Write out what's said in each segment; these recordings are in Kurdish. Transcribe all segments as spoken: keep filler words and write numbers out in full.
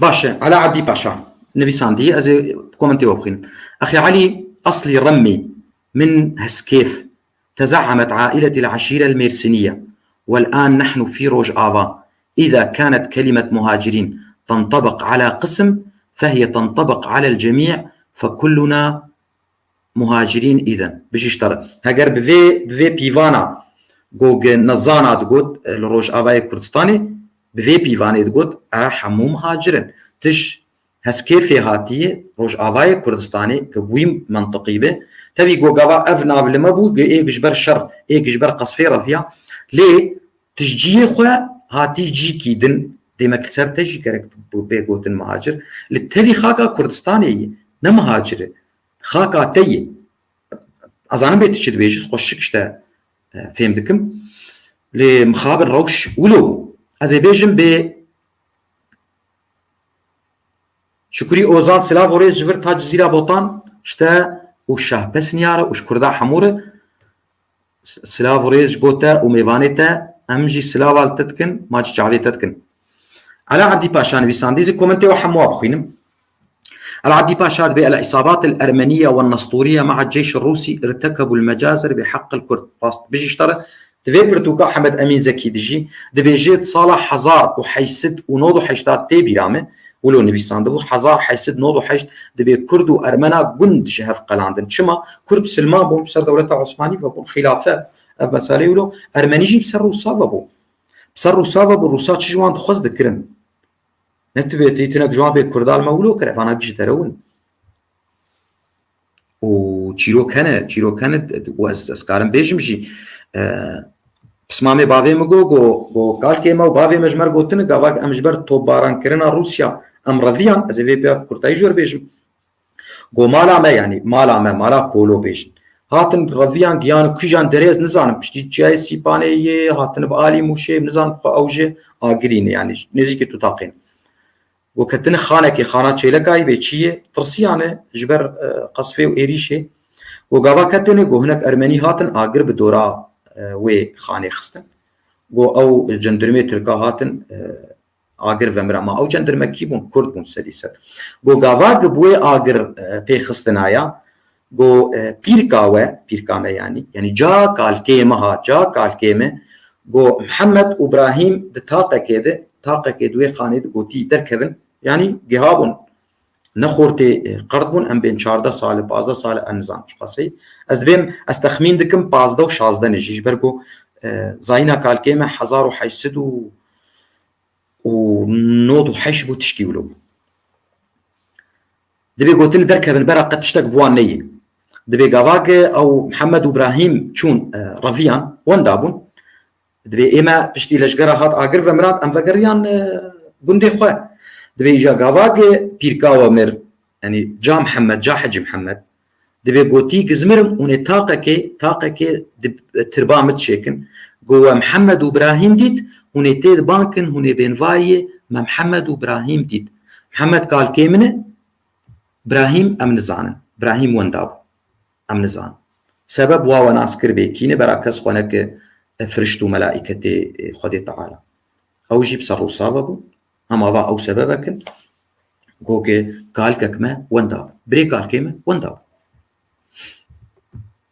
Baş e, Ela Ebdî Paşa nivîsandiye, ez ê komentê we bixwînim. Exî Elî, eslî Remmî min Heskêf, تزعمت عائلتي العشيرة الميرسينية، والآن نحن في روجآفا. إذا كانت كلمة مهاجرين تنطبق على قسم، فهي تنطبق على الجميع، فكلنا مهاجرين إذن. Bijî ji te re. Heger bi vê, bi vê pîvana go gi nezana digot, e, li Rojavayê Kurdistanê, bi vê pîvanê digot, e, hemû muhacir in. Tij Heskêfê hatiye Rojavayê Kurdistanê, ke bi wî mentiqî be, tevî go gava ev nav li me bû, ê ji ber şer, ê ji ber qesfê reviya. Lê tijciyê xwe hatî cîkî din, dêmek li ser te jî gerek bê gotin muhacir. Li tevî xaka Kurdistanê ye, ne muhacir e. Xaka te ye. Ez zanim bê tu çi dibêjî, xweşik ji te, e, fêm dikim. Lê mixabin rewş wilo bû. Ez ê bêjim bê Şukurî Ozan, silav û rêz ji vir ta Cizîra Botan, ji te û Şahpes Niyar e û ji Kurda hemû re. S-, silav û rêz ji bo te û mêvanê te, em jî silava li te dikin, maç çavê te dikin. Ela Ebdî Paşa nivîsandî, zî komentê we hemû bixwînim. Ela Ebdî Paşa dibê, العصابات الأرمنية والنسطورية مع الجيش الروسي ارتكبوا المجازر بحق الكرد. Rast, bijî ji te re. Di vê pirtûka Hemed Emîn Zekî de jî dibêje, di sala hezar û heşt sed û nod û heşt tê bîra me, wilo nivîsandibû, hezar heşt sed nod û heşt dibê Kurd û Ermena gund ji hev qelandin. Çima? Kurd bisilman bûn, bi ser dewleta Osmanî ve bûn, xîlafe, ev meseleyê wilo, Ermenî jî bi ser Rûsa ve bû. Bi ser Rûsa ve bû, Rûsa çi ji wan dixwest dikirin. Ne tu bê, tê tinek ji wan bê Kurda li me wilo kir, evana giş derew in. Û çîrok hene, çîrok hene, û ez, ez karim bêjim jî, e, pismamê bavê min got, got, got, kalkê me û bavê me ji me re gotin, gava em ji ber topbarankirina Rûsya em reviyan, ez ê vê piya kurtayî ji we re bêjim. Got, mala me, yanî mala me, mala Kolo bêjin. Hatin reviyan, giyan û kîjan derê ez nizanim, piştî Çiyayê Sîpanê yê, hatin bi alî Mûşê, nizanim xwe ew jê agirî ne, yanî nêzîkî tutaqê ne. Got, ketine xanekê, xana Çêlekayî bê çi yê, tirsiyane ji ber, e, qesfê û êrîşê. Got, gava ketine, got, hinek Ermenî hatin agir bi dora, e, wê xanê xistin. Got, ew cendirmê Tirka hatin, e, agir vemira. Ma ew cendirme kî bûn? Kurd bûn sedî sed. Got, gava gi bi wê agir, e, pê xistinaya, got, e, pîrka we, pîrka me yanî, yanî ca kalkê me ha, ca kalkê me, got, Mihemed û Brahîm di taqekê de, taqekê di wê xanê de gotî derkevin, yanî giha bûn. Ne xortê, e, qert bûn, em bên çardeh sal, pazdeh sal, ez nizam çiqaseyî. Ez dibêm, ez texmîn dikim pazdeh û şazdeh ne jî, ji ber ku, e, zayîna kalkê me hezar û heşt sed û û nod û heşt bû, tişkî wilo bû. Dibê gotin derkevin bera qet tiştek bi wan neyê. Dibê gava ge ew Mihemed û Brahîm çûn, e, reviyan, wenda bûn. Dibê ê me piştî leşgera hat agir vemirat, em vegeriyan, e, gundê xwe. Dibê îja gava ge pîrka we mir, yanî ca Mihemed, ca Hecî Mihemed. Dibê gotî gizmirim hûn ê taqekê, taqekê di tirba min dişêkin. Go we Mihemed û Brahîm dît, hûn ê tê dibankin, hûn ê bên vayê me Mihemed û Brahîm dît. Mihemed kalkê min e, Brahîm em nizanin. Brahîm wenda bû. Em nizanin. Sebeb wa we nas kir bê kî ne, bera kes xwe neke, e, firişt û melaîketê, e, Xwedê Teala. Ew jî bi ser Rûsa ve bû. Hema va ew sebebek in. Goke kalkek me wenda bû. Birê kalkê me wenda bû.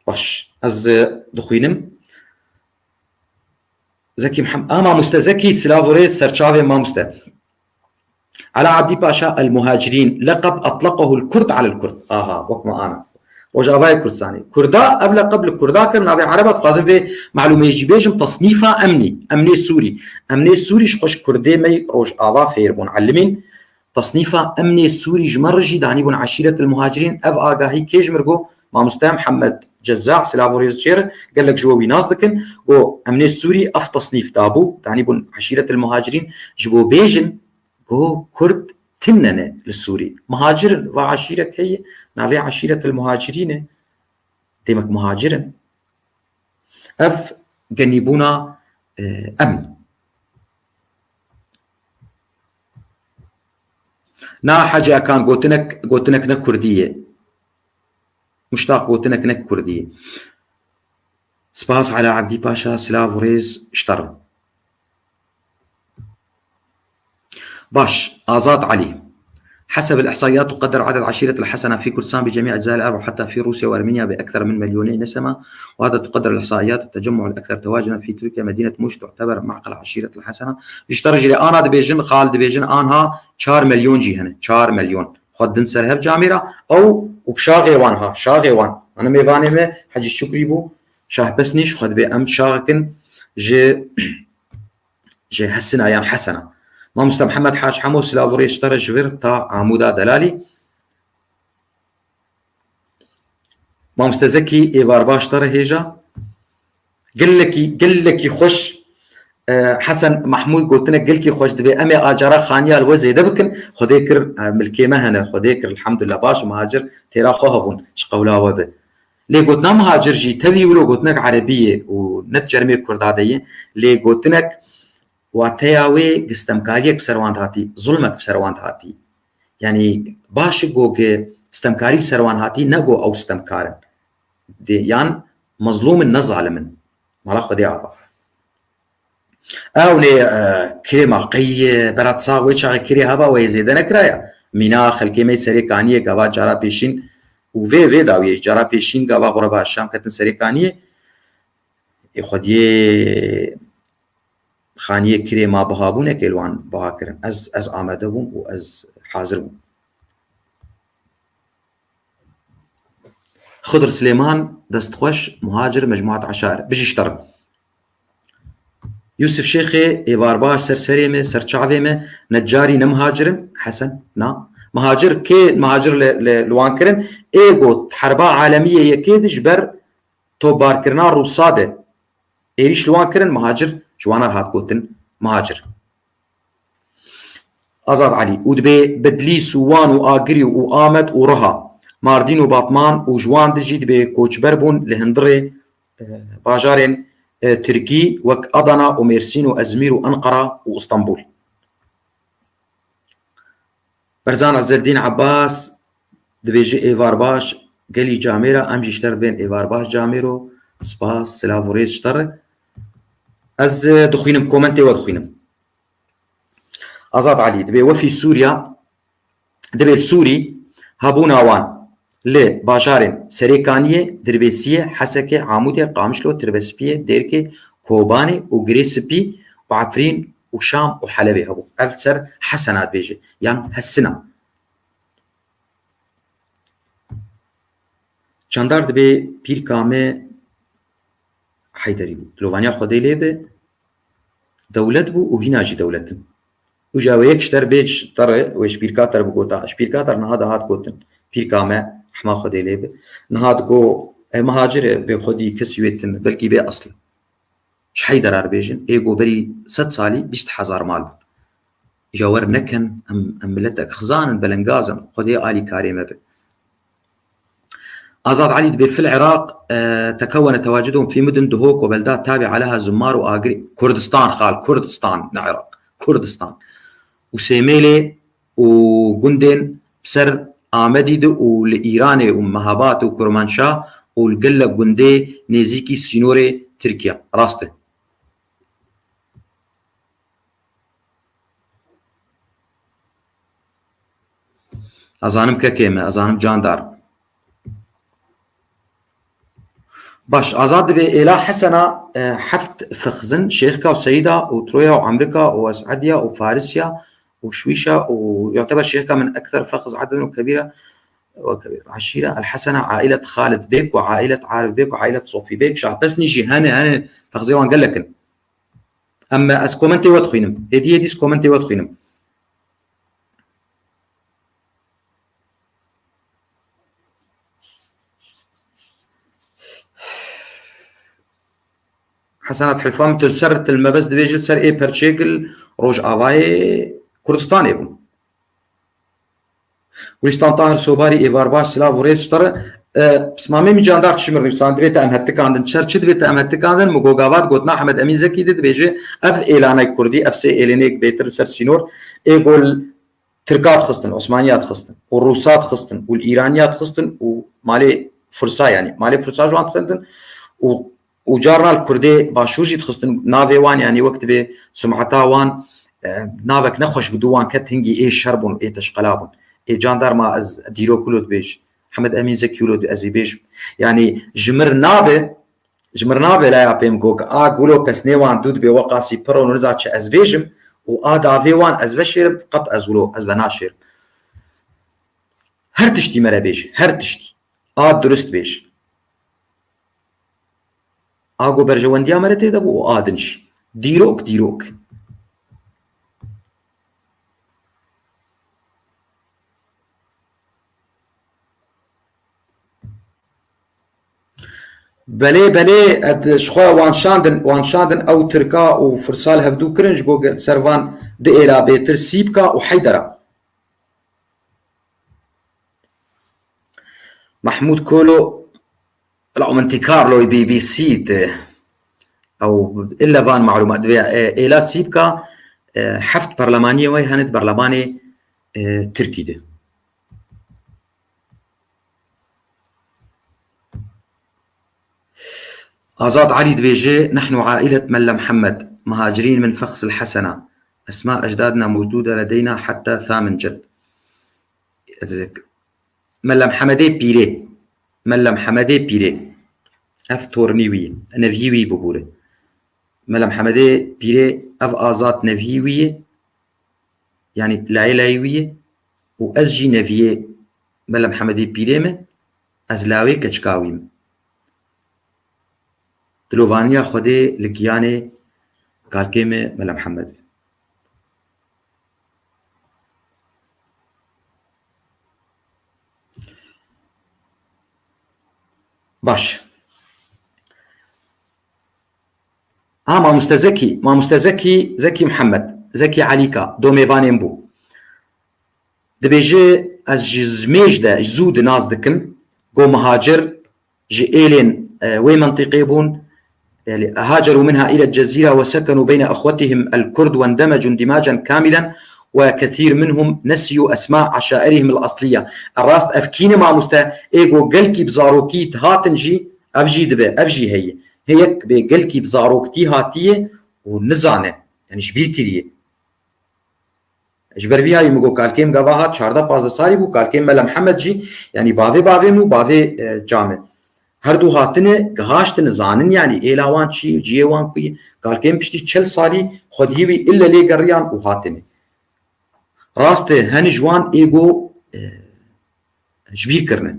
Baş. Ez, e, dixwînim. Zekî Mihem-, a, mamoste Zekî, silav û rêz, serçavê mamoste. Ela Abdî Paşa, المهاجرين لقب أطلقه الكرد على الكرد. Aha, wek me ana. Rojavayê Kurdistanê. Kurda, ev leqeb li Kurda kirin, navê Ereba, dixwazim vê malûmeyê jî bêjim, tesnîfa emnî, emnê Sûrî. Emnê Sûrî ji xwe ji Kurdê me yê Rojava fêr bûn, elimîn. Tesnîfa emnê Sûrî ji me re jî danîbûn eşîret el muhacirîn. Ev agahî kê ji mir got? Mamoste Mihemed Cezza, silav û rêz jê re, gelek ji we wî nas dikin. Got, emnê Sûrî ev tesnîf dabû, danîbûn eşîret el muhacirîn, ji bo bêjin, Go Kurd tune ne li Sûrî. Muhacir in, va eşîrek heye, navê eşîret el muhacirîn e. Demek muhacir in. Ev genîbûna, e, emn. Na Hecî Ekan gotinek, gotinek ne Kurdî ye. Muştaq gotinek ne Kurdî ye. Spas Ela Abdî Paşa, silav û rêz ji te re. باش، آزاد علي. حسب الإحصائيات، تقدر عدد عشيرة الحسنة في كردستان بجميع أجزاء الأرض، وحتى في روسيا وأرمينيا، بأكثر من مليوني نسمة. وهذا تقدر الإحصائيات التجمع الأكثر تواجدًا في تركيا. مدينة موش تعتبر معقل عشيرة الحسنة. Ji te re jî lê ana dibêjin, xal dibêjin, anha çar milyon jî hene. Çar milyon. Xwe din ser hev camêra, ew û şaxê wan ha, şaxê wan. Ana mêvanê me Hecî Şukrî bû, Şahbesnî, ji xwe dibê em şaxekin ji ji Hesina yan Hesena. Mamoste Mihemed Hac Hemo, silav û rêz ji te re ji vir ta Amûda delalî. Mamoste Zekî, êvar baş te re hêja. Gelekî, gelekî xweş. E, Hesen Mahmûd gotinek gelkî xweş dibê. Em ê acara xaniya li we zêde bikin. Xwedê kir, e, milkê me hene. Xwedê kir, elhamdulillah, baş, Mihacir têra xwe hebûn. Ji qewla we be. Lê gotina Mihacir jî tevî wilo gotinek erebî ye û ne di çermê Kurda de ye. Lê gotinek wateya wê gi stemkariyek bi ser wan dihatî, zulmek bi ser wan dihatî. Yanî baş e go gi stemkarî li ser wan hatî, ne go ew stemkar in. Dê, yan mezlûm in, ne zalim in. Mala Xwedê ava. Ew lê, e, kirê ma qey, e, berat sax wê çaxê kirê heba wê zêde nekiraya. Mîna xelkê me Serê Kaniyê gava cara pêşîn û vê, vê dawiyê cara pêşîn gava xureba Şam ketin Serê Kaniyê. Ê xwediyê xaniyê kirê ma biha bûne kê li wan biha kirin. Ez, ez amade bûm û ez hazir bûm. Xidr Silêman, dest xweş, Muhacir, Mecmuat Eşair. Bijî ji te re. Yûsif Şêxê, êvar baş, ser serê me, ser çavê me, Necarî ne Mihacir in, Hesen, na. Mihacir kê, Mihacir li, li, li wan kirin, ê got, herba alemiyê yekê de ji ber topbarkirina Rûsa de êrîş li wan kirin, Mihacir ji wan re hat gotin, Mihacir. Azad Elî, û dibê Bedlîs û Wan û Agirî û Amed û Riha, Mardîn û Batman û ji wan de jî dibê koçber bûn li hundirê, e, bajarên, e, Tirkî wek Adana û Mêrsîn û Ezmîr û Enqera û Îstanbul. Berzan Ezeldîn Ebbas dibêje, êvar baş, gelî camêra, em jî ji te re dibên êvar baş camêro. Spas, silav û rêz ji te re. Ez, e, dixwînim, komentê we dixwînim. Azad Elî dibê wefî Sûriya, dibê li Sûrî hebûna wan li bajarên Serê Kaniyê, Dirbêsiyê, Hesekê, Amûdê, Qamişlo, Tirbespiyê, Dêrkê, Kobanê û Girê Spî û Efrîn û Şam û Helebê hebû. Ev li ser Hesena dibêje, yan Hesina. Çandar dibê pîrka me Heyderî bû. Dilovaniya Xwedê lê be, dewlet bû û hîna jî dewlet in. Û ja wê yek ji te re bê ji te re, wê ji pîrka te re bigota. Ji pîrka te re niha dihat gotin. Pîrka me, rehma Xwedê lê be. Niha digo, e, Mihacir e, bê xwedî kesî wê tune, belkî bê esil. Ji Heydera re bêjin, ê go berî sed salî bîst hezar mal bûn. Îja wer nekin, em, em miletek xizan in, belengaz in, Xwedê alîkarê me be. Azad Elî dibê fil Iraq, e, tekewene tewacuduhum fî mudun Duhok û beldat tabi'a leha Zumar û Agirî, Kurdistan xal, Kurdistan, ne Iraq, Kurdistan. Û Sêmêlê û gundên bi ser Amedî de û li Îranê û Mehabat û Kurmanşah û li gelek gundê nêzîkî sînorê Tirkiye. Rast e. Ezanim kekê me, ezanim candar. Baş, Azad dibê êla Hesena, e, heft fixzin, Şêxka û Seyda û Troya û Emrika û Esediya û Farisiya û Şwîşa û yu'teber Şêxka min ekser fixz adeden û kebîra, û kebîr. Eşîra El Hesena, ailet Xalid Bêk û ailet Arif Bêk û ailet Sofî Bêk, Şahbesnî jî hene, hene fixzê wan gelek in. Em, ez komentê we dixwînim. Hêdî hêdî ez komentê we dixwînim. Hesenat Hilfan, tu li ser, tu li mebest dibêjî li ser ê perçeyek li Rojavayê Kurdistanê bû. Gulîstan Tahir Sobarî, êvar baş, silav û rêz ji te re. E, pismamê min candar çi mir nivîsandibê te em hetikandin. Çer çi dibê te em hetikandin? Min gogavat gotina Ahmed Emîn Zekî de dibêje, ev êlanay Kurdî, ev sê êlênêk bêtir li ser sînor, ê gol Tirka dixistin, Osmaniya dixistin û Rûsa dixistin û li Îraniya dixistin û malê Fursa, yanî malê Fursa ji wan dixistin û, û carna li Kurdê Başûr jî dixistin navê wan, yanî wek dibê sumeta wan e, navek nexweş bi dû wan ket, hingî ê şer bûn, ê teşqela bûn. Ê candarma ez dîrok wilo dibêj, Hemed Emîn Zekî wilo ez ê bêjim. Yanî ji mir nabe, ji mir nabe laya pêm got, a gulo pesnê wan dû dibê weqasî pir û niza çi ez bêjim û a davê wan ez veşêrim, qet ez wilo ez venaşêrim. Her tiştî me re bêje, her tiştî. A durist bêj. A ku berjewendiya me re tê de bû û a din jî. Dîrok, dîrok. Belê, belê, ez ji xwe wan şandin, wan şandin ew Tirka û Firsal hevdû kirin, ji bo li ser van di êla bêtir Sîpka û Heydera. Mahmud Kolo, la Monte Carlo, B B C de. Ew ille van malûmat divê, e, êla Sîpka, e, heft perlemaniyê wê hene di berlemanê, e, Tirkî de. Azad Elî dibêje, "نحن عائلة ملا محمد مهاجرين من فخس الحسنة. أسماء أجدادنا موجودة لدينا حتى ثامن جد." Mela Mihemedê Pîrê. Mela Mihemedê Pîrê. Ev tornî wî ye. Neviyê wî bibûre. Mela Mihemedê Pîrê, ev Azad neviyê wî ye. Yanî layê layê wî ye û ez jî neviyê Mela Mihemedê Pîrê me, ez lawê keçika wî me. Dilovaniya Xwedê li giyanê kalkê me Mela Mihemed be. Baş. Ha, mamoste Zekî, mamoste Zekî, Zekî Mihemed, Zekî Elîka, do mêvanên bû. Dibêje, ez ji zmêj de, ji zû de nas dikim, go mihacir ji êlên, e, wê mintîqê bûn, e, هاجروا منها إلى الجزيرة وسكنوا بين أخوتهم الكرد واندمجوا اندماجا كاملا وكثير منهم نسيوا أسماء عشائرهم الأصلية. Rast ev kî ne mamoste, ê go gelkî bi zarokî hatin jî, ev jî dibe, ev jî heye. Heyek bê gelkî bi zaroktî hatiye û nizane, yani ji bîr kiriye. Ji ber vî hayî min got, kalkêm gava hat çardeh pazdeh salî bû, kalkêm Mela Mihemed jî, yanî bavê bavê min û bavê, e, camê. Her du hatine, gihaştine, zanin, yanî êla wan çi, ciyê wan ku ye. Kalkêm piştî çil salî xwediyê wî ille lê geriyan û hatine. Rast e, hene ji wan ê go, e, ji bîr kirine.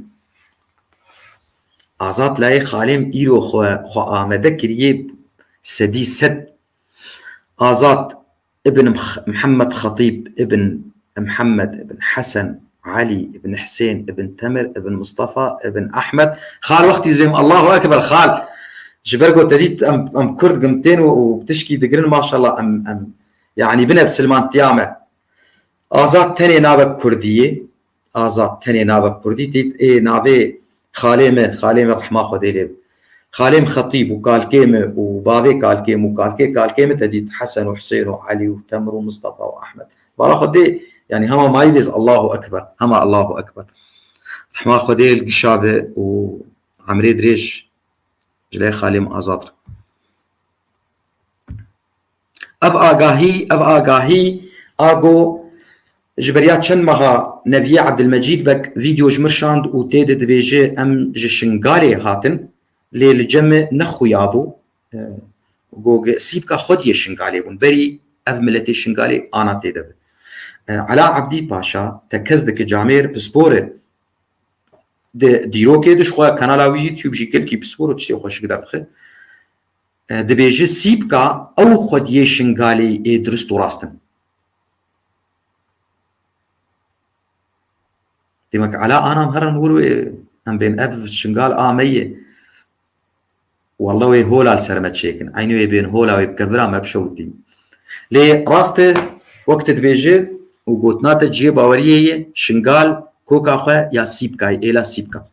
Azad layê xalêm îro xwe, xwe amade kiriye sedî sed. Azad ibn Mih-, Mihemed Xetîb ibn Mihemed ibn Hesen Elî ibn Hisên ibn Temir ibn Mistefa ibn Ehmed. Xal wextî zibêm Allahu Ekber xal. Ji ber ku te dît em, em Kurd gimtên û, û tişkî digirin maşallah em, em, yanî bine bi silmantiya me. Azad tenê navek Kurdî ye. Azad tenê navek Kurdî. Tît ê navê xalê me, xalê me rehma Xwedê lê be. Xalê me Xetîb û kalkê me û bavê kalkê me û kalkê kalkê me te dît Hesen û Husên û Elî û Temir û Mistefa û Ehmed. Bala Xwedê, yanî hema mayî bêz Allahu Ekber. Hema Allahu Ekber. Rehma Xwedê li gişa be û emrê dirêj ji lê xalê me Azad re. Ev agahî, ev agahî, ago ji beriya çend meha Neviyê Ebdilmecîd Beg vîdeo ji min şand û tê de dibêje, em ji Şingalê hatin, lê li cem me nexuya bû. E, go ge-, Sîpka xwediyê Şingalê bûn. Berî ev miletê Şingalê ana tê de bi. E, Ela Ebdî Paşa, tekez dike camêr pispor e. Di dîrokê de ji xwe kanala wî YouTube jî gelkî pispor û tiştê xweşik derdixe. E, dibêje Sîpka ew xwediyê Şingalê ê dirust û rast in. Demek Ela anam herin wir wê em bên ev Şingal a me ye. Wallah wê hola li ser me çêkin. Eynî wê bên hola wê bi kevira me bişewitîn. Lê rast e, wek te dibêje û gotina te cihê baweriyê ye, Şingal koka xwe ya Sîpka ye, êla Sîpka.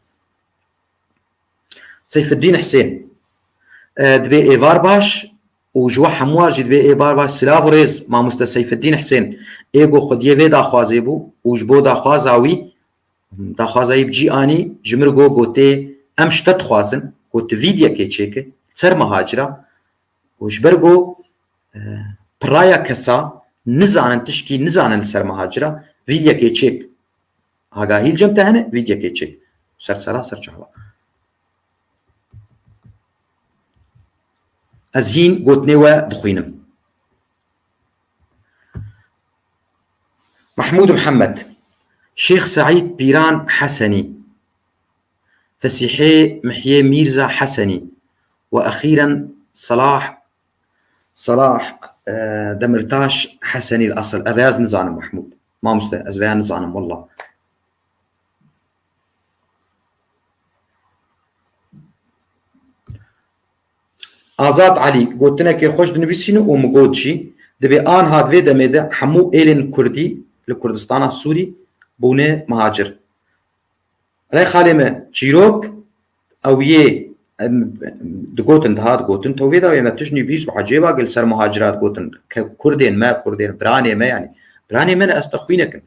Seyfeddîn Hisên, e, dibê êvar baş û ji we hemû jî dibê êvar baş. Silav û rêz, mamoste Seyfeddîn Hisên, ê ku xwediyê vê daxwazê bû û ji bo daxwaza wî, daxwaza wî bi cî anî, ji mir got, gotê, em ji te dixwazin, ku tu vîdyekê çêke, ser mihacira, û ji ber ku, e, piraya kesa nizanin tişkî, nizanin li ser mihacira, vîdyekê çêk. Agahî li cem te hene, vîdyekê çêk. Ser sera, ser çava. Ez hîn gotinê we dixwînim. Mahmud Mihemed, Şêx Seîd Pîran Hesenî, Fesîhê Mihyê Mîrza Hesenî û exîren Selah, Selah, e, Demirtaş Hesenî li esil. Ev ez nizanim Mahmud. Mamoste, ez vêya nizanim, wallah. Azad Elî, gotinekê xweş dinivîsîne û min got jî, dibê anha di vê demê de hemû êlên kurdî li Kurdistana Sûrî bûne mihacir. Lê xalê me, çîrok, ew yê, em, digotin, dihat gotin, tewvê de wê me tişt nivîs bi ecêba gel ser muhacira digotin, ke kurdên me, kurdên, biranê me, yanî, biranê me ne, ez te xwînekim.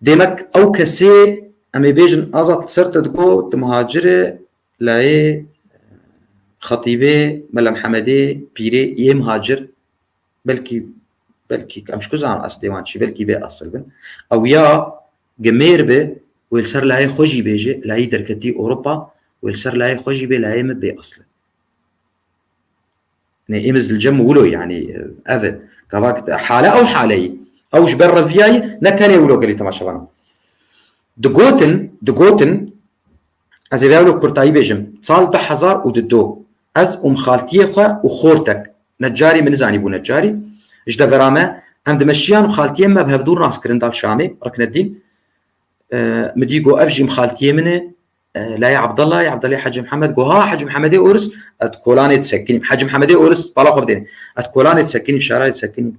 Demek ew kesê, em ê bêjin, Azad, li ser te digot, tu muhacir e, layê Xetîbê, Mela Mihemedê, pîrê yê muhacir, belkî, belkî, em ji ku zanin eslê wan çi, belkî bê esil bin. Ew ya gemêr be, wê li ser layê xwe jî bêje, layî derketî Ewropa, wê li ser layê xwe jî bê, layê min bê esil. Ne, êmiz li cem wilo, yanî, ev e. Gava hale ew haleyî. Ew ji ber reviyayî, ne tenê wilo gelî temaşevan. Digotin, digotin, ez ê vê wilo kurtayî bêjim. Sal du hezar û du, ez û mixaltiyê xwe û xortek, necarî min nizanî bû necarî, ji devera me, em dimeşiyan û xaltiyê me bi hevdûr nas kirin dal Şamê, Rikneddîn, e, min dî got, ev jî mixaltiyê min e, e, layê Abdullah, Abdullahê Hecî Mihemed, got, ha, Hecî Mihemedê Ûris, ez kolanê disekinîm. Hecî Mihemedê Ûris, bala xwe bidêne. Ez kolanê disekinîm, şarayê disekinîm.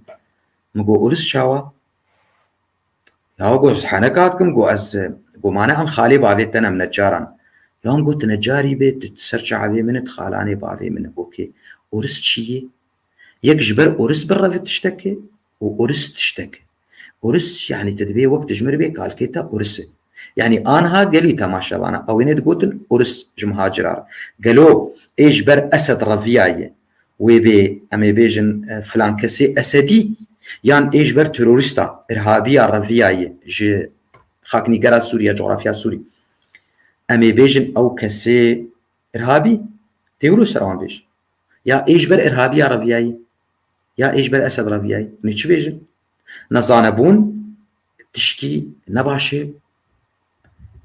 Min got, Ûris çawa? Ya got, ez heneka dikim, got, ez, got, mane em xalê bavê te ne, em necaran. Ya min got, tu necarî bê, tu ser çavê min e, tu xalanê bavê min e. Got, kê, Ûris çi yê? Yek ji ber Ûris bireve tiştek e û Ûris tiştek e. Ûris, yanî tu dibê wek dijmir bê kalkê te Ûris e. Yanî anha gelî temaşevana, ewênê digotin Ûris ji muhacira re. Gelo ê ji ber Esed reviyaye, wê bê, em ê bêjin, e, filan kesê Esedî, yan ê ji ber terorîsta, irhabiya reviyaye ji xaknîgera Sûriye, cografya Sûrî. Em ê bêjin ew kesê irhabî, tê wilo ser wan bêj. Ya ê ji ber irhabiya reviyayî, ya ê ji ber Esed reviyayî. Hûn ê çi bêjin? Nezanebûn tişkî ne baş e.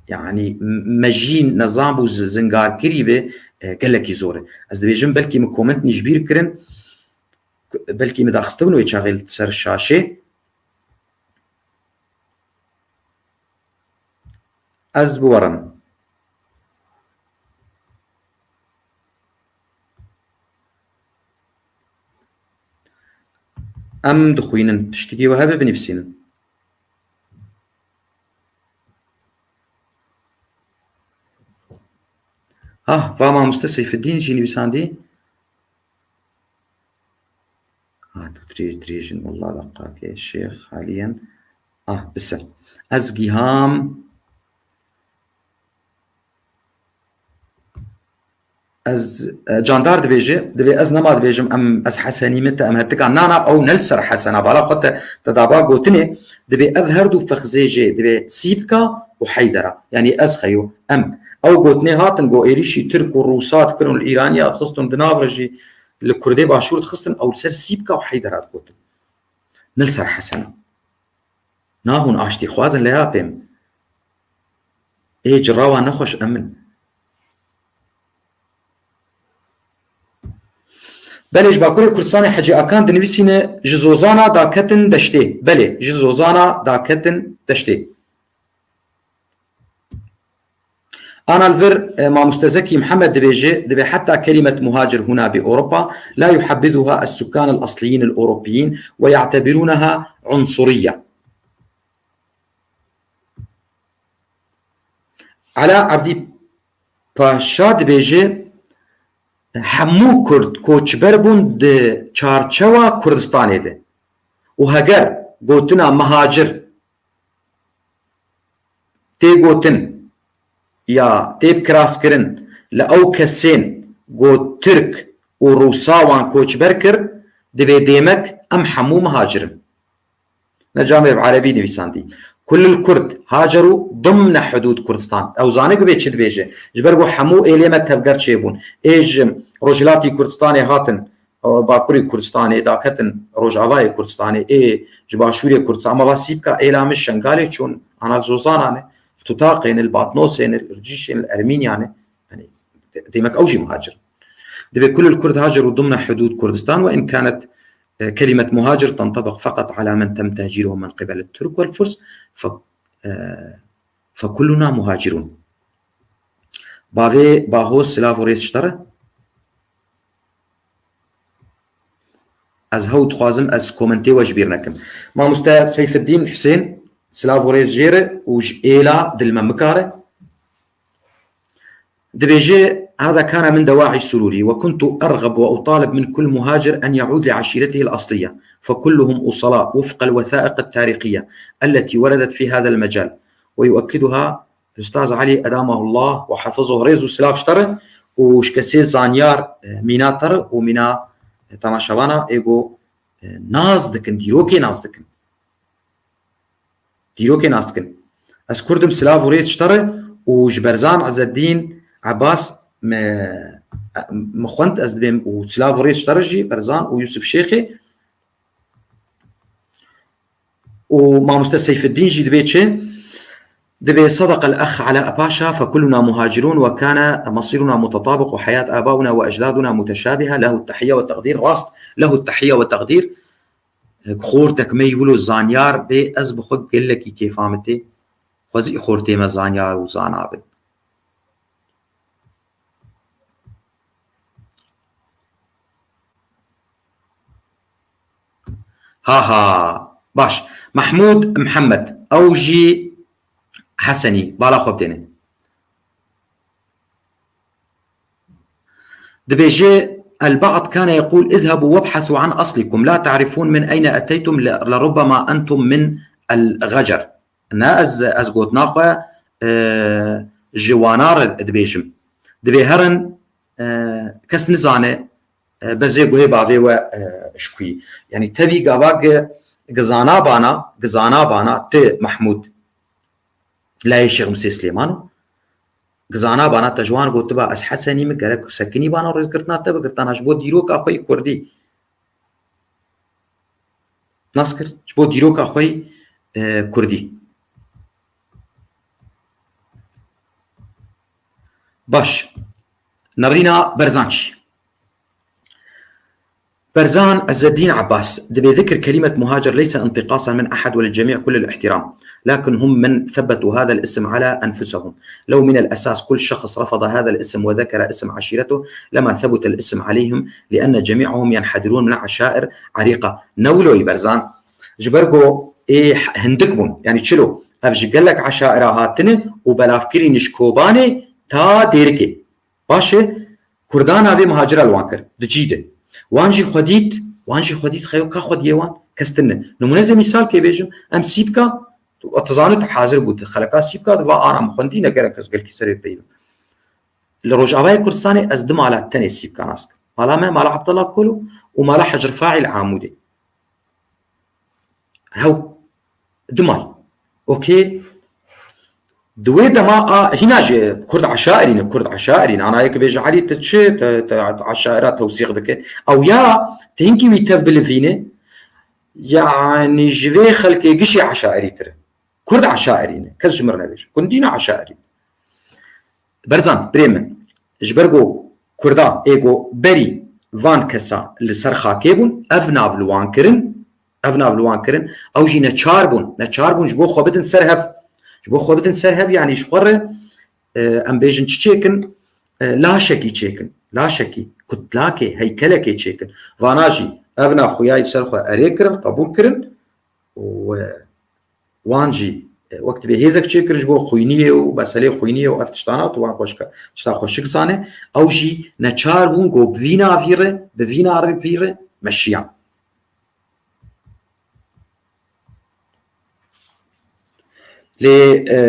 Yanî, m-, me jî nezanbû, z-, zingarkirî be, e, gelekî zor e. Ez dibêjim, belkî min komentnî ji bîr kirin, belkî min daxistibûn wê çaxê li ser şaşê. Ez biwerim. Em dixwînin. Tiştekî we hebe, binivîsînin. Ha, va mamoste Seyfeddîn jî nivîsandî. Ha, tu dirêj, dirêj in, wallah, deqakê, Şêx, haliyen. Ah, bise. Ez giham. Ez, e, Candar dibêje, dibê ez nema dibêjim, em, ez Hesenî me te, em hetika. Na, na, ew ne li ser Hesena, bala xwe te, te daba gotinê, dibê ev her du fexzê jê, dibê Sîpka û Heydera. Yanî ez xeyo, em. Ew gotinê hatin, go êrîşî Tirk û Rûsa dikirin, li Îraniya dixistin, di nav re jî li Kurdê Başûr dixistin, ew li ser Sîpka û Heydera digotin. Ne li ser Hesena. Na hûn aştî xwazin, leya pêm. Ê cirawa nexweş em in. Belê, ji Bakurê Kurdistanê Hecî Akan dinivîsîne, ji Zozana daketin deştê. Belê, ji Zozana daketin deştê. Ana li vir, e, mamoste Zekî Mihemed dibêje, dibê heta kelimet muhacir hûna bi Ewropa, la yuhabbiduha es-sukkan el-asliyîn el-Ewropiyîn ve ya'tebirûneha unsuriye. Ela Ebdî Paşa dibêje, hemû Kurd koçber bûn di çarçewa Kurdistanê de û heger gotina mihacir tê gotin ya tê bikiraskirin li ew kesên ku Tirk û Rûsa wan koçber kir, Divê dêmek em hemû muhacir in. Ne camê bi erebî nivîsandî. Kulul Kurd haceru dimne hudûd Kurdistan. Ew zane ku bê çi dibêje. Ji ber ku hemû êlê me tevger çêbûn. Ê ji Rojhilatî Kurdistanê hatin, e, Bakurê Kurdistanê, daketin Rojavayê Kurdistanê, ê ji Başûrê Kurdistan, ama va Sîpka êla min Şengalê çûn, ana li Zozana ne, li Tutaqê ne, li Batnosê ne, li Ircîşê ne, li Ermîniya ne. Yani, de-, demek ew jî muhacir. Divê kulul Kurd haceru dimne hudûd Kurdistan ve in kanet, e, kelimet muhacir tentebiq feqet ala men tem tehcîruhum min qibel Türk vel Furs fe, e, fekulluna muhacirun. Bavê Baho silav û rêz ji te re. Ez hew dixwazim ez komentê we ji bîr nekim. Mamoste Seyfeddîn Husên, silav û rêz jê re û ji êla dil me mikare. Dibêje: هذا كان من دواعي سروري، وكنت أرغب وأطالب من كل مهاجر أن يعود لعشيرته الأصلية، فكلهم أصلاء وفق الوثائق التاريخية التي وردت في هذا المجال، ويؤكدها الأستاذ علي أدامه الله وحفظه. Rêz û silav ji te re û ji kesê zanyar, e, mîna te re û mîna, e, temaşevana êgo, e, nas dikin, dîrokê nas dikin. Dîrokê nas dikin. Ez Kurd im, silav û rêz ji te re û ji Berzan Ezeddîn Ebas me, me xwend, ez dibêm û silav û rêz ji te re jî, Berzan û Yusuf Şêxê û mamoste Seyfeddîn jî dibê çi? Dibê: صدق الأخ علاء باشا، فكلنا مهاجرون، وكان مصيرنا متطابق، وحياة آباؤنا وأجدادنا متشابهة، له التحية والتقدير. Rast, له التحية والتقدير. Xortek me yî wilo zanyar bê, ez bi xwe gelekî kêfa min tê. Xwezî xortê me zanyar û zana bin. Ha ha. Baş. Mehmûd Mihemed. Ew jî Hesenî. Bala xwe bidêne. Dibêje: البعض كان يقول: اذهبوا وابحثوا عن أصلكم، لا تعرفون من أين أتيتم، ل-، لربما أنتم من الغجر. Ne ez, ez gotina xwe, e, ji wana re dibêjim. Dibê herin, e, kes nizane, e, bezê guhê bavê we, e, ji ku yî. Yanî tevî gava gi-, gizana bana, gizana bana ti Mehmûd. Layê Şêx Musê Silêman û gizana bana te ji wan gotiba, ez Hesenî me, gerek sekinî bana rêzgirtina te bigirtana ji bo dîroka xwe yî kurdî. Nas kir, ji bo dîroka xwe yî, e, kurdî. Baş. Nerîna Berzan çi? Berzan Ezzedîn Abbas, dibê ذكر كلمة مهاجر ليس انتقاصا من أحد وللجميع كل الاحترام، لكن هم من ثبتوا هذا الاسم على أنفسهم. لو من الأساس كل شخص رفض هذا الاسم وذكر اسم عشيرته لما ثبت الاسم عليهم، لأن جميعهم ينحدرون من عشائر عريقة. Ne wilo yî Berzan. Ji ber ku ê hindik bûn. Yanî çilo? Ev ji gelek eşaira hatine û belavkirî ne ji Kobanê ta Dêrikê. Baş e, Kurdan navê muhacira li wan kir, di cî de. Wan jî xwe dît, wan jî xwe dît, xeyo ka xwediyê wan, kes tune. Nimûne ez ê mîsalkê bêjim, em Sîpka, tu, tu zanî tu hazir bû, tu xeleka Sîpka, di va ana min xwendî, ne gerek ez gelkî serê peyvim. Li Rojavayê Kurdistanê ez du mala tenê Sîpka nas kim. Mala me, mala Abdullah Kolo û mala Hec Rifaî li Amûdê. Hew, du mal. Okey. Di wê dema a, hîna jî Kurd eşairî ne, Kurd eşairî ne. Ana yek bêje Elî, tu çi, tu, tu eşaira tewsîq dike. Ew ya, tu hinkî wî tev bilivîne, yanî ji vê xelkê gişê eşairî tir e. Kurd eşairî ne. Kes ji mir nebêje. Kurdî ne eşairî ne. Berzan, birê min, ji ber ku Kurda ê ku berî van kesa li ser xakê bûn, ev nav li wan kirin, ev nav li wan kirin, ew jî neçar bûn, neçar bûn ji bo xwe bidin ser hev. Ji bo xwe bidin ser hev, yanî ji xwe re, e, em bêjin çi çêkin, e, laşekî çêkin, laşekî, kutlakê, heykelekê çêkin. Vana jî ev nav xuya li ser xwe erê kirin, qebûl kirin û, e, Wan jî, e, wek dibê hêzek çêkirin ji bo xwîniyê û meselê xwîniyê û ev tiştana, tu wan xweşik, tişta xweşik zane. Ew jî neçar bûn ku bi vî navî re, bi vî navî re meşiyan. Lê, e,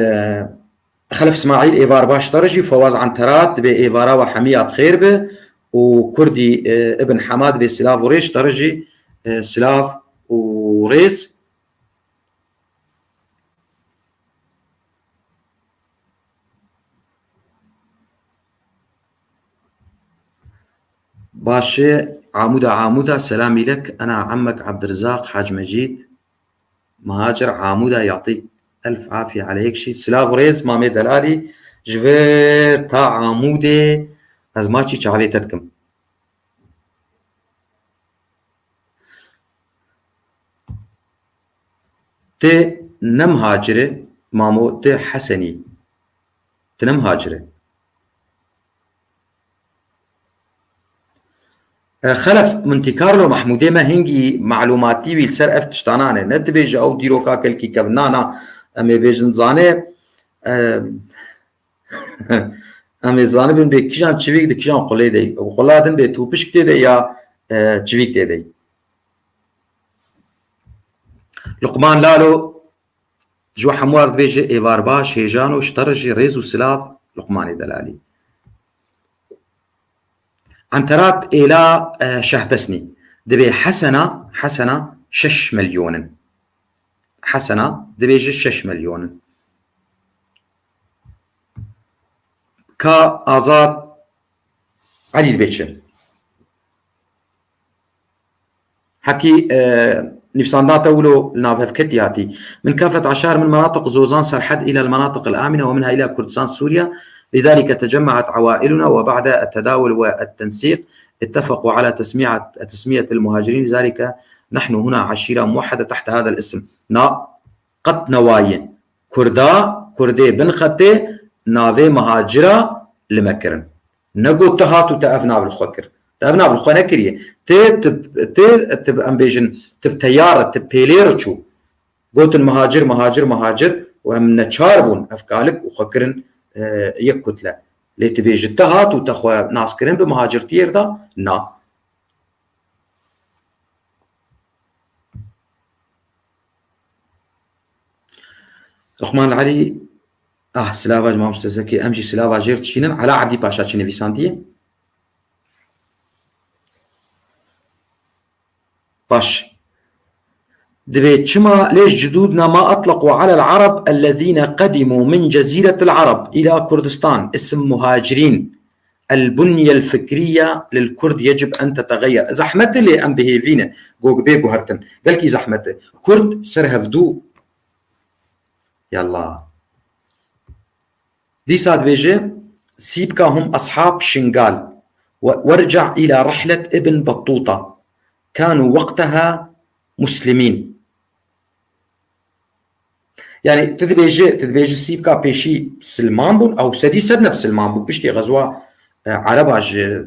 Xelef Smaîl êvar baş te re jî, Fawaz Anterat dibê êvara we hemiya bi xêr be û Kurdî, e, Ibn Hema dibê silav û rêz te re jî, E, silav û rêz. Baş e, Amuda, Amuda, selam îlek, ena emmek Abdirizaq Hac Mecîd, Mihacir Amuda, yatîk elf afiye aleyk şî. Silav û rêz, mamê delalî, ji vir ta Amudê ez maçî çavê te dikim. Ti ne mihacir e, mamo, ti Hesenî. Ti ne mihacir e. E, Xelef, Monte Carlo Mahmûdê me hingî malûmatî wî li ser ev tiştanan e. Ne dibêje ew dîroka kelkî kevin. Na, na, em ê bêjin zane, e, em ê zanibin bê kijan çivîk di kijan qulê de. Qula din bê tûpişk tê de ya, e, çivîk tê de. Luqman Lalo, ji we hemû re dibêje êvar baş, hêjan û ji te re jî rêz û silav, Luqmanê Delalî. Enterat êla, e, Şehbesnî. Dibê Hesena, Hesena şeş milyon in. Hesena dibêje şeş milyon in. Ka Azad Elî dibê çi? Hekî, e, nivîsandina te wilo li nav hevketî hatî. من كافة عشائر من مناطق زوزان سرحد إلى المناطق الآمنة ومنها إلى كردستان سوريا. لذلك تجمعت عوائلنا وبعد التداول والتنسيق اتفقوا على تسمية، تسمية المهاجرين. لذلك نحن هنا عشيرة موحدة تحت هذا الاسم. Na, qet newaye. Kurda, Kurdê bin xetê navê mihacira li me kirin. Negot tu hat û te ev nav li xwe kir. Te ev nav li xwe nekiriye. Ti, ti, ti, ti, em bêjin, ti bi teyar, ti pêlê re çû. Gotin mihacir, mihacir, mihacir û em neçar bûn. Ev kalik û xwe kirin, e, yek kutle. Lê tu bêjî te hat û te xwe naskirin bi mihacirtiyê re da? Na. Luqman Elî, ah, silava ji mamoste Zekî, em jî silava jêr dişînin. Ela Ebdî Paşa çi nivîsandiye? Baş. Dibê çima ليش جدودنا ما أطلقوا على العرب الذين قدموا من جزيرة العرب إلى كردستان اسم مهاجرين؟ البنية الفكرية للكرد يجب أن تتغير. Zehmet e lê em bihêvî ne. Gog bê guhertin. Gelkî zehmet e. Kurd ser hevdû. Yallah. Dîsa dibêje, سيبك هم أصحاب شنغال. و-، وارجع إلى رحلة ابن بطوطة. كانوا وقتها مسلمين. Yani, tu dibêje, tu dibêje Sîbka pêşî bisilman bûn, ew sedî sed ne bisilman bûn. Piştî xezwa, e, Ereba ji,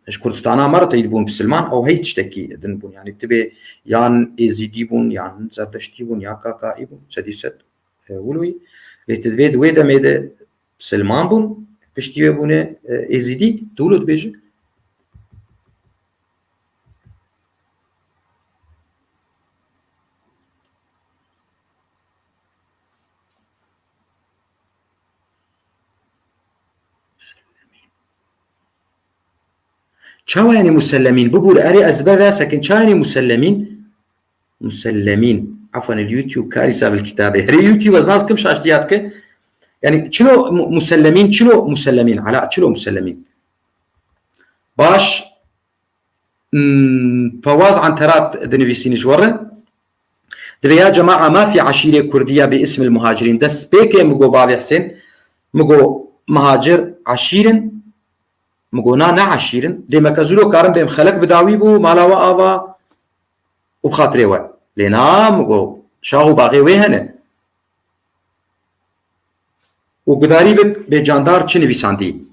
ji Kurdistana me re teyî bûn bisilman, ew hey tiştekî din bûn. Yani, tu bê yan Êzîdî bûn, yan Zerdeştî bûn, ya Kakaî bûn, sedî sed, e, wilo yî. Lê tu dibê di wê demê de bisilman bûn, piştî wê bûne, e, Êzîdî, tu wilo dibêje? Çawa yani musellemîn? Bibûr, erê ez ber veya sekin. Çawa yani musellemîn? Musellemîn. Afwan, el YouTube karîsa bil kitabê. Herê YouTube ez nas kim şaştiya dike. Yani çilo mu-, musellemîn, çilo musellemîn. Ala, çilo musellemîn. Baş. Hmm, Fawaz Anterat dinivîsîne ji we re. Dibê ya cema'a mafî eşîrê Kurdiya bi ismil muhacirîn. Dest pê ke min got bavê Hisên, min got muhacir eşîr in, min got na ne eşîr in. Dê me ke zûlo karin bêm xelek bi dawî bû, mala we ava û bi xatirê we. Lê na min got şax û baxê wê hene. Û gudarî bik bê Candar çi nivîsandî.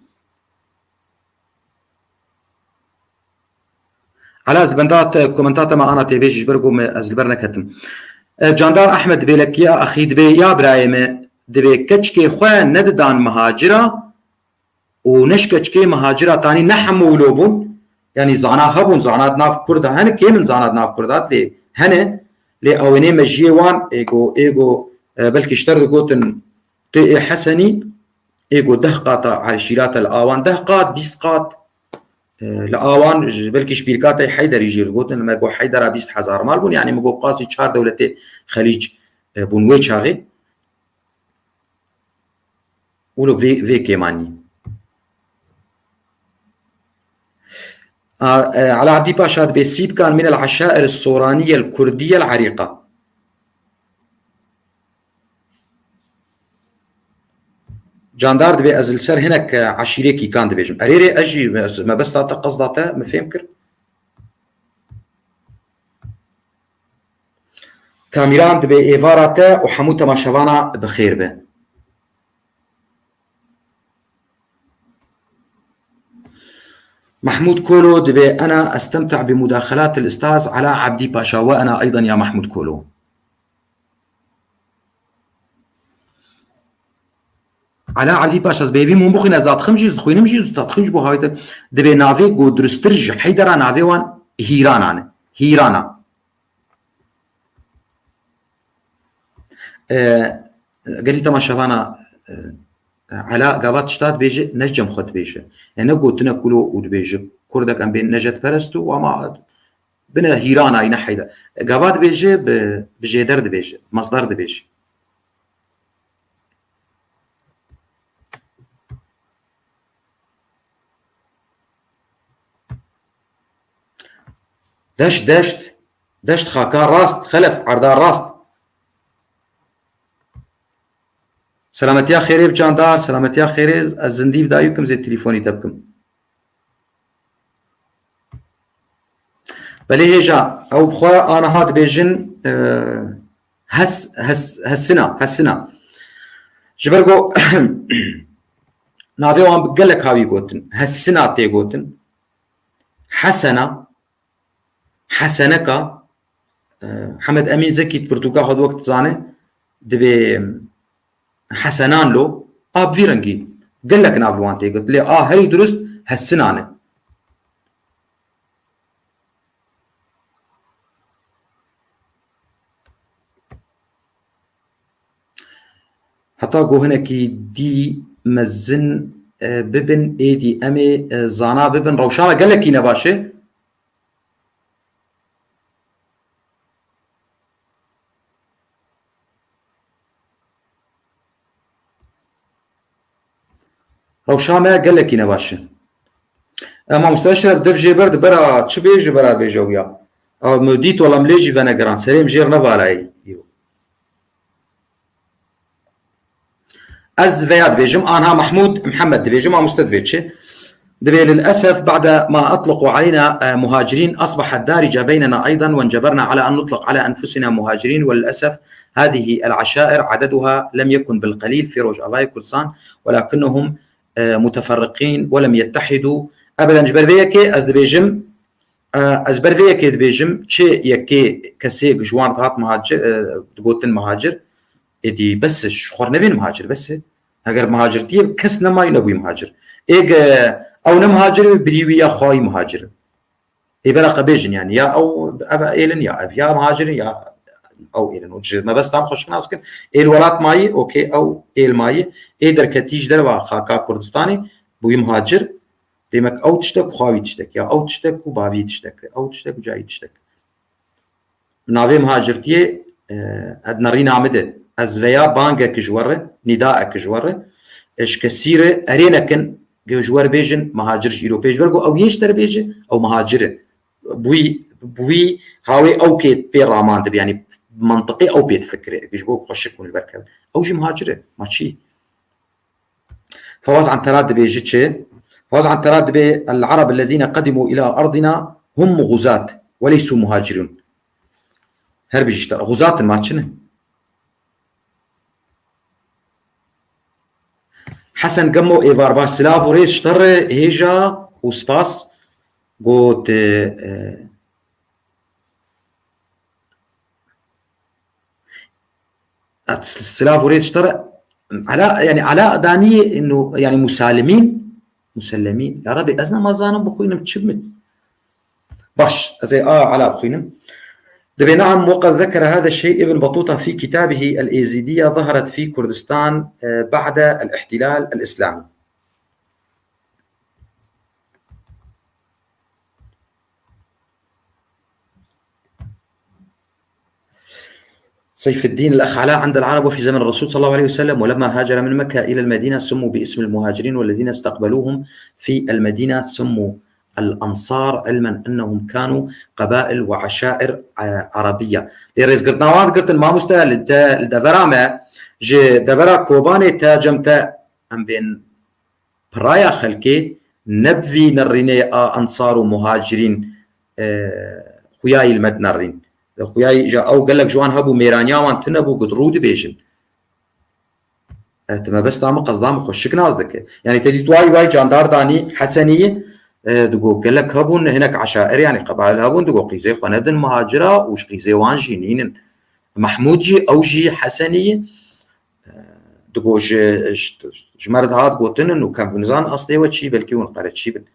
Ela ez benda te, komenta te me ana T V jî ji ber ku me ez li ber neketim. E, Candar Ehmed Bêlekiya Axî dibê ya birayê me, dibê keçikê xwe nedidan mihacira, û ne ji keçikê mihacira tanî ne hemû wilo bûn. Yanî zana hebûn, zana di nav Kurda hene, kêm in zana di nav Kurda, lê hene, lê awênê mejiyê wan, êgo, êgo, e, belkî ji te re digotin, tê ê Hesenî, êgo deh qata eşîrate li awan, deh qat, bîst qat, E, li awan ji, belkî ji pîrka te Heyderî jî gotin, me got Heydera bîst hezar mal bûn, yanî min got qasî çar dewletê Xelîc, e, bûn wê çaxê. Wilo vê, vê kêmanî. A, e, Ala Abdî Paşa dibê Sîbkan min el eşair Soraniye el Kurdiye el Erîqa. Candar dibê ez li ser hinek, e, eşîrê kîkan dibêjim. Erê rê ez jî, ez, mebesta te, qesda te min fêm kir. Kamîran dibê êvara te û hemû temaşevana bi xêr be. Mahmud Kolo dibê ena estemte'u bi mudaxelat el-ustaz Ala Abdî Paşa ve ena eydan ya Mahmud Kolo. Ala Abdî Paşa, ez bêvî min bixwîn, ez dadixim jî, ez dixwînim jî, ez dadixim ji bo havêtin. Dibê navê ku durustir ji Heydera navê wan Hîrana ne. Hîrana. E, gelî temaşevana, e, Ela gava tişta dibêje, ne ji cem xwe dibêje. E, ne gotine kulo û dibêje, Kurdek em bên nejetperest û ama bine Hîrana, ne Heyder. Gava dibêje, bi, bi jêder dibêje, masdar dibêje. Deşt, deşt, deşt xaka rast, xelef, erda rast. Selametiya xêrê bi candar, selametiya xêrê, ez zindî bi dayû kim zê telîfonî te bikim. Belê hêja, ew bi xwe aniha dibêjin, e, hes, hes, hesina, hesina. Ji ber ku navê wan bi gelek hawî gotin. Hesina tê gotin. Hesena, Heseneka, e, Hemed Emîn Zekî di pirtûka xwe de wek dizane, dibê Hesenan lo, a bi vî rengî gelek nav li wan tê got. Lê a herî durust Hesinan e. Heta ku hinekî dî mezin, e, bibin, êdî em ê, e, zana bibin. Rewşa me gelekî ne baş e. Rewşa me gelekî ne baş e. E, mamoste Eşref, dev jê ber di bera çi bêje, bera bêje ew ya? A, min dît wela min lê jî venegeran, serê min jêr nevalayî. Ez veya dibêjim, anha Mahmud Mihemed dibêjim, mamoste dibê çi? دبي للأسف بعد ما أطلقوا علينا، آه، مهاجرين، أصبحت دارجة بيننا أيضًا، وانجبرنا على أن نطلق على أنفسنا مهاجرين، وللأسف هذه العشائر عددها لم يكن بالقليل في روجافايا كردستان، ولكنهم، آه، متفرقين ولم يتحدوا أبدًا. Ji ber vê yekê ez dibêjim, آه، ez ber vê yekê dibêjim, çi yekê kesê ji wan dihat muhacir, آه، digotin muhacir, êdî bes e, ji xwe nebên muhacir, bes e. Heger muhacirtiyê kes nemayî nebûyî muhacir. Ê ge ew ne muhacir be, birî wî ya xwayî muhacir in. Ê bera qe bêjin, yanî ya ew ev êlin ya ev ya muhacir in ya ew êlin. Û ji mebesta xwe şinas kin. Êl welat mayî, okey, ew êl mayî. Ê derketî ji derva xaka Kurdistanê bûyî muhacir. Demek ew tiştek û xwawî tiştek ya ew tiştek û bavî tiştek. Ew tiştek û cayî tiştek. Navê muhacirtiyê, e, di nerîna min de. Ez veya bangek ji we re, nîdaek ji we re, e, ji kesî re erê nekin, ge ji we re bêjin muhacir ji îro pêş. Ber ku ew yên ji te re bêje, ew muhacir e. Bi wî, bi wî hawê ew kê pê raman dibe, yanî bi mentiqê ew pê difikire. Ji bo xweşik hûn li ber kevin. Ew jî muhacir e. Ma çi? Fawaz Anterat dibêje çi? Fawaz Anterat dibê, العرب الذين قدموا إلى أرضنا هم غزاة وليسوا مهاجرون. Her bijî ji te re. Xuzat in, ma çi ne? Hesen Gemo êvar baş, silav û rêz ji te re hêja û spas. Got, e, Silav û rêz ji te re. Ela, yanî Ela danî, yanî Musalimîn, Musellemîn. Ya Rebî, ez nema zanim bixwînim çi min. Baş, ez ê a Ela bixwînim. دبي نعم، وقد ذكر هذا الشيء ابن بطوطة في كتابه الإيزيدية ظهرت في كردستان، آه، بعد الاحتلال الإسلامي. سيف الدين الأخ علاء: عند العرب وفي زمن الرسول صلى الله عليه وسلم، ولما هاجر من مكة إلى المدينة سموا باسم المهاجرين، والذين استقبلوهم في المدينة سموا الأنصار، علما أنهم كانوا قبائل وعشائر ع-، عربية. Lê rêzgirtina wan girtin, mamoste, li de-, li devera me, ji devera Kobanê te cem te, em bên piraya xelkê, ne bi vî nerînê a ensar û muhacirîn, e, xuyayî li me dinerîn. Xuyayî ji ew gelek ji wan hebû, mêraniya wan tune bû, got rû dibêjin. E, ti mebesta min, qezda min xwe şiknas dike. Yanî te dît way way candar danî Heseniyê, e, digo gelek hebûn, hinek eşair, yanî qebail hebûn, digo qîzê xwe nedin muhacira û ji qîzê wan jî nînin. Mehmûd jî, ew jî Heseniyê, e, digo ji, ji, ji me re dihat gotinin û kem nizan eslê we çi, belkî hûn qere çi bin.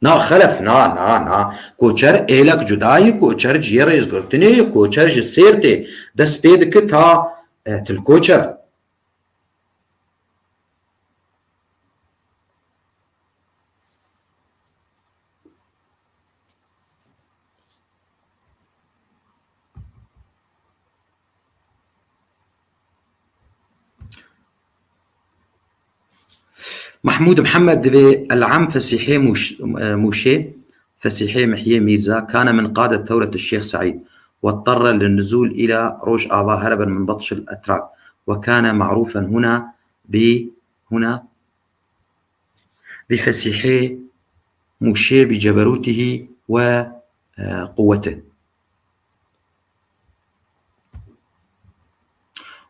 Na xelef, na, na, na. Koçer êlek cuda ye, koçer cihê rêzgirtinê ye, koçer ji Sêrtê dest pê dike ta, e, Til Koçer. Mahmud Mihemed dibê El-Am Fesîhê Mûş-, Mûşê, Fesîhê Mihyê Mîrza, كان من قادة ثورة الشيخ سعيد، واضطر للنزول إلى Rojava هربا من بطش الأتراك، وكان معروفا هنا ب-، هنا بفسيحي موشي بجبروته وقوته.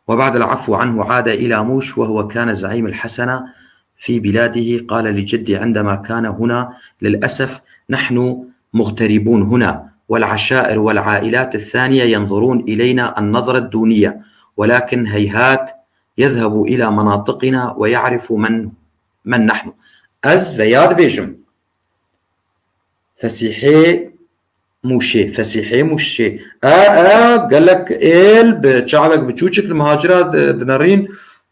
وبعد العفو عنه عاد إلى موش، وهو كان زعيم الحسنة في بلاده. قال لجدي عندما كان هنا: للأسف نحن مغتربون هنا، والعشائر والعائلات الثانية ينظرون إلينا النظرة الدونية، ولكن هيهات يذهب إلى مناطقنا ويعرف من، من نحن. Ez veya dibêjim, Fesîhê Mûşê, Fesîhê Mûşê. E, e, gelek êl bi çavek biçûçik li muhacira di-, dinerîn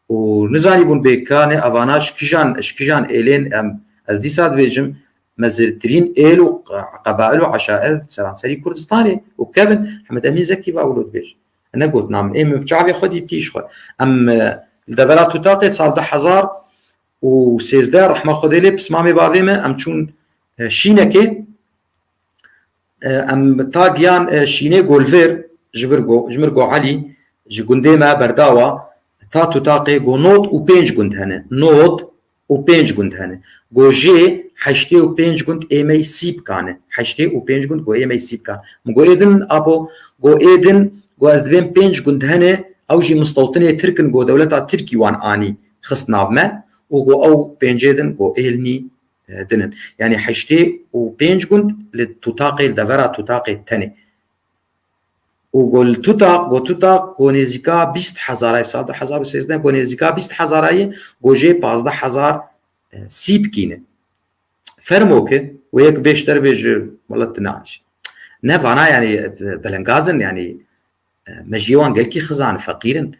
û nizanîbûn bê kanê evana ji kijan, ji kijan êlên em. Ez dîsa dibêjim, mezirtirîn êl û qe-, qebail û eşair seranserî Kurdistanê û kevin Hemed Emîn Zekî va wilo dibêje. Ne gotina min, ê min bi çavê xwe dîtî ji xwe. Em, e, li devera Tutaqê sal du hezar û sêzdeh, rehma Xwedê lê, pismamê bavê me, em çûn, e, Şînekê, e, em ta giyan, e, Şînê Golvêr, ji vir go, ji mir go Elî, ji gundê me Berdawa, ta Tutaqê go nod û pênc gund hene. Nod û pênc gund hene. Go jê heştê û pênc gund êmey Sîpkan e. Heştê û pênc gund go êmey Sîpkan. Min go ê din, apo, go ê din, go ez dibêm pênc gund hene, ew jî mistewtinê Tirk in, go dewleta Tirkî wan anî xist nav me û go ew pêncê din go êl nî, e, din in. Yanî heştê û pênc gund li Tutaqê, li devera Tutaqê tenê. Û go li Tutaq, go Tutaq, go nêzîka bîst hezar, ev sal du hezar û sêzdeh, go nêzîka bîst hezar ye, go jê pazdeh hezar, e, Sîpkî ne. Fermo ke, wê yek bêşter bêje, wela tu naaşî. Ne vana, yanî, e, belengaz in, yanî, e, mejiyê wan gelkî xizan, feqîr in.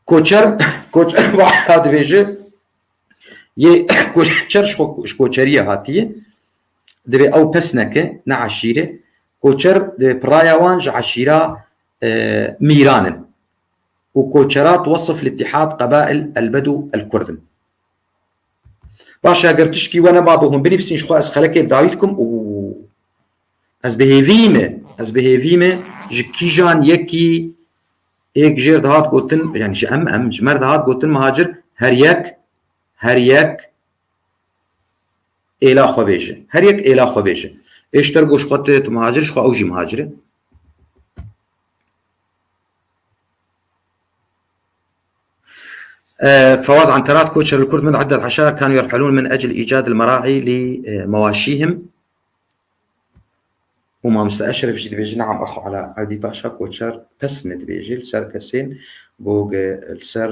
Koçer, koçer vaka dibêje, yê koçer ji xwe, ji koçeriyê hatiye, divê ew pes neke, ne eşîre. Koçer, e, piraya wan ji eşîra, e, Mîran in. Û koçerat wesif li Îtîhad Qebail el Bedû el Kurd in. Baş e, eger tişkî we nema, bi hûn binivîsîn, ji xwe ez xelekê bi dawî dikim û ez bi hêvî me, ez bi hêvî me, ji kîjan yekî êk jêr dihat gotin, yanî ji em, em, ji me re dihat gotin muhacir, her yek, her yek êla xwe bêje. Her yek êla xwe bêje. Ê ji te re got ji xwe tu, tu muhacir, ji xwe ew jî muhacir e. آه، فواز عنترات: كوتشر الكرد من عدة عشائر كانوا يرحلون من أجل إيجاد المراعي لمواشيهم. û mamoste Eşref jî dibêje, نعم أخو علاء، ewdî paşa koçer pes ne dibêje li ser kesên bo ge li ser,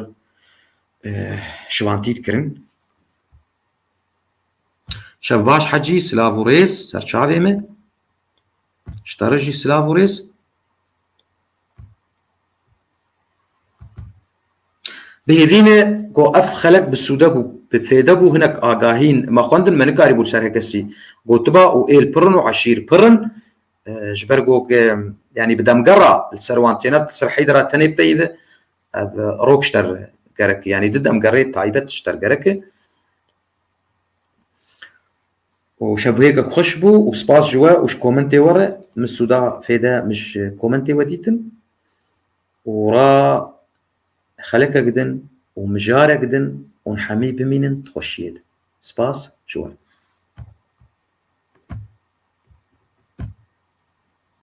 e, şivantî dikirin. Şevbaş Hecî, silav û rêz, ser çavê me. Ji te re jî silav û rêz. Bi hêvî ne ku ev xelek bi sûde bû, bi fêde bû, hinek agahîn me xwendin, me nikarîbû li ser hekesî gotiba û êl pir in û eşîr pir in. E, ji ber ku, e, yanî bi demgera li ser wan têne, li ser Heyder a tenê peyve, ev, e, rok ji te re gerek, yanî di demgerê taybet ji te re gerek e. Û şevbûyeke xweş bû û spas ji we û ji komentê we re. Min sûda fêde min ji komentê we dîtin û ra xelekek din û mijarek din û hemî bimînin di xweşiyê de. Spas ji we.